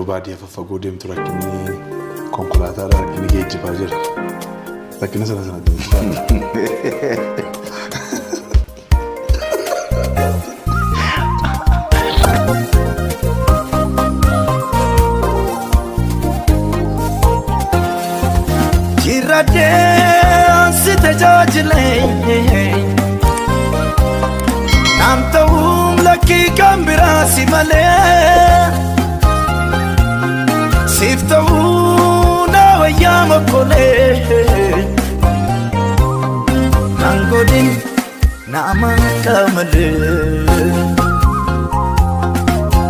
Yeroo baadiyyaa faffagoo deemtu rakkinni konkolaataadha, rakkinni geejjibaa jira. Rakkina sana sana deemtu. Jirradhee si tajaajilee Naam ta'uun lakkii kan biraa si malee Siif ta'uu na wayyaa mokkolee Nan godhin nama akka malee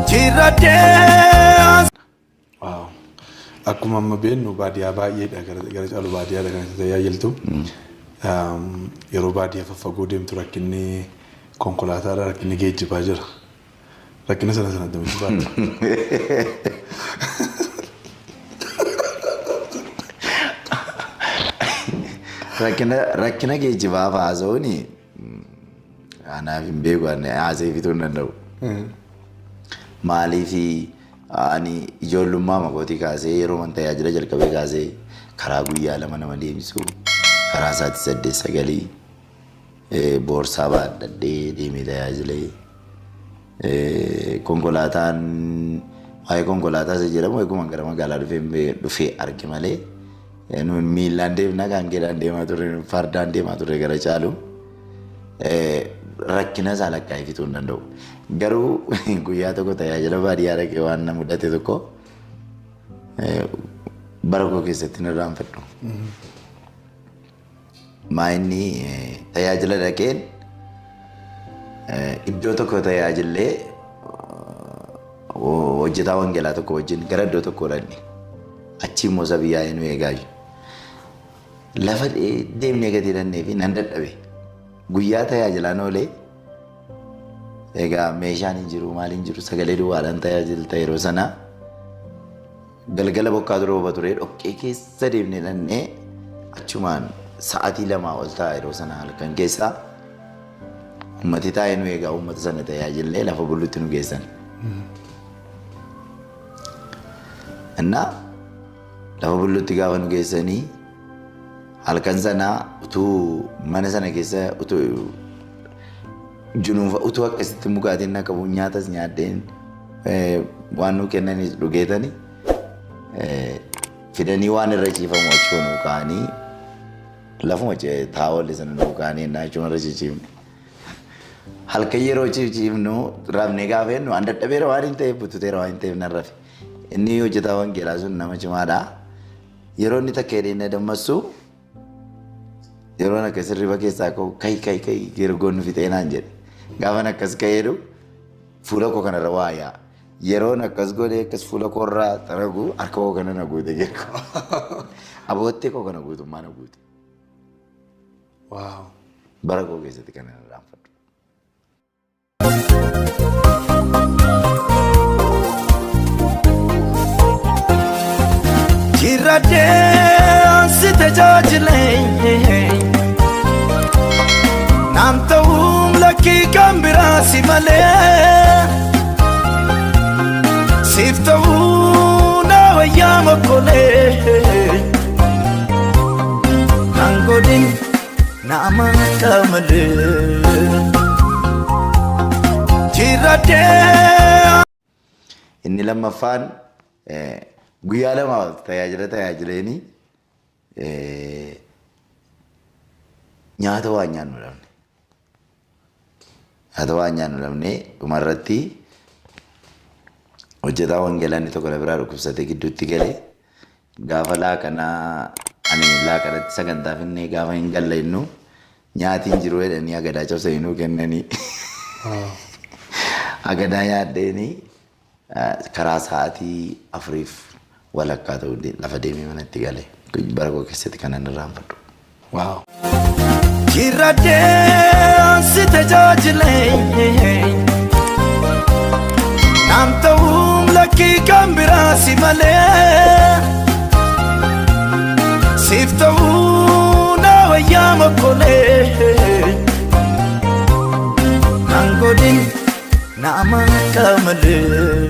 Jirradhee. Wow. Akkuma amma beeknu baadiyyaa baay'eedha, gara caalu baadiyyaadha kan itti tajaajiltu. Yeroo baadiyyaa faffagoo deemtu rakkinni konkolaataadha, rakkinni geejjibaa jira. Rakkina sana sana akkamitti baatta? Rakkina geejjibaa haasa'uun anaaf hin beeku, ani haasa'ee fixuu hin danda'u. Maaliif, ani ijoollummaa makootii kaasee, yeroo man tajaajila jalqabee kaasee, karaa guyyaa 2 nama deemsu, karaa sa'aatii 8 9 boorsaa baadhadhee deemee tajaajilee, konkolaataan, waa'ee konkolaataa isa jedhamu eeguma gara magaalaa dhufee arge malee, nuun miillaan deemna, gaangeedhaan deemaa turre, fardaan deemaa turre gara caalu. Rakkina isaa lakkaa'ee fixuu hin danda'u. Garuu guyyaa tokko tajaajila baadiyyaa dhaqee waan na mudate tokko bara koo keessatti hin irraanfadhu. Maa inni tajaajila dhaqeen iddoo tokko tajaajillee, hojjetaa wangeelaa tokko wajjin gara iddoo tokko dhaqne. Achi immoo isa biyyaa nu eegaa jiru. Lafa deemnee gatii dhannee fi nan dadhabe. Guyyaa tajaajilaan oolee, egaa meeshaan hin jiru, maal hin jiru, sagalee duwwaadhaan tajaajilta yeroo sana. Galgala bokkaatu rooba ture, dhoqqee keessa deemnee dhannee, achumaan sa'aatii 2 ol ta'a yeroo sana halkan keessaa. Ummati taa'ee nu eegaa, uummata sana tajaajillee lafa bullutti nu geessan. Innaa lafa bullutti gaafa nu geessanii, halkan sana utuu mana sana keessa utuu junuunfa, utuu akkasitti mugaatiin na qabu, nyaatas nyaadheen, waan nu kennanis dhugeetani, fidanii waan irra ciifamu achuma nu kaa'anii, lafuma taa'oollee sana nu kaa'anii, innaa achuma irra ciciifne. Halkan yeroo ciciifnu, rafnee gaafa jennu, an dadhabeera waan hin ta'eef, bututeera waan hin ta'eef nan rafe. Inni hojjetaa wangeelaa sun nama cimaadha. Yeroo inni takka jedhee na dammassu, yeroon akkas hirriba keessaa ka'u, "Kai, kai, kai, gergoon nu fixee," naan jedhe. Gaafan akkas ka'eedhu fuula koo kanarra waa yaa'a. Yeroon akkas godhee akkas fuula koorraa xaragu, harka koo kana na guute gergoo. Aboottee koo kana guutummaa na guute. Wow. Bara koo keessatti kana irraanfadhu. Jirradhee si tajaajilee Naam ta'uun lakkii kan biraa si malee Siif ta'uu na wayyaa mokkolee Nan godhin nama akka malee Jirradhee. Inni lammaffaan, guyyaa 2 tajaajila tajaajileeni nyaata waan nyaannu dhabne. Nyaata waan nyaannu dhabne, dhumarratti hojjetaa wangeelaa inni tokko na biraa dhukkubsatee gidduutti galee, gaafa laaqanaa, ani laaqanatti sagantaa finnee gaafa hin galle innu nyaati hin jiru jedhanii agadaa cabsanii nuu kennanii. Agadaa nyaadheeni karaa sa'aatii 4:30 ta'u lafa deemee manatti gale. Bara koo keessatti kanan irraanfadhu. Wow. Jirradhee si tajaajilee Naam ta'uun lakkii kan biraa si malee Siif ta'uu na wayyaa mokkolee Nan godhin nama akka malee.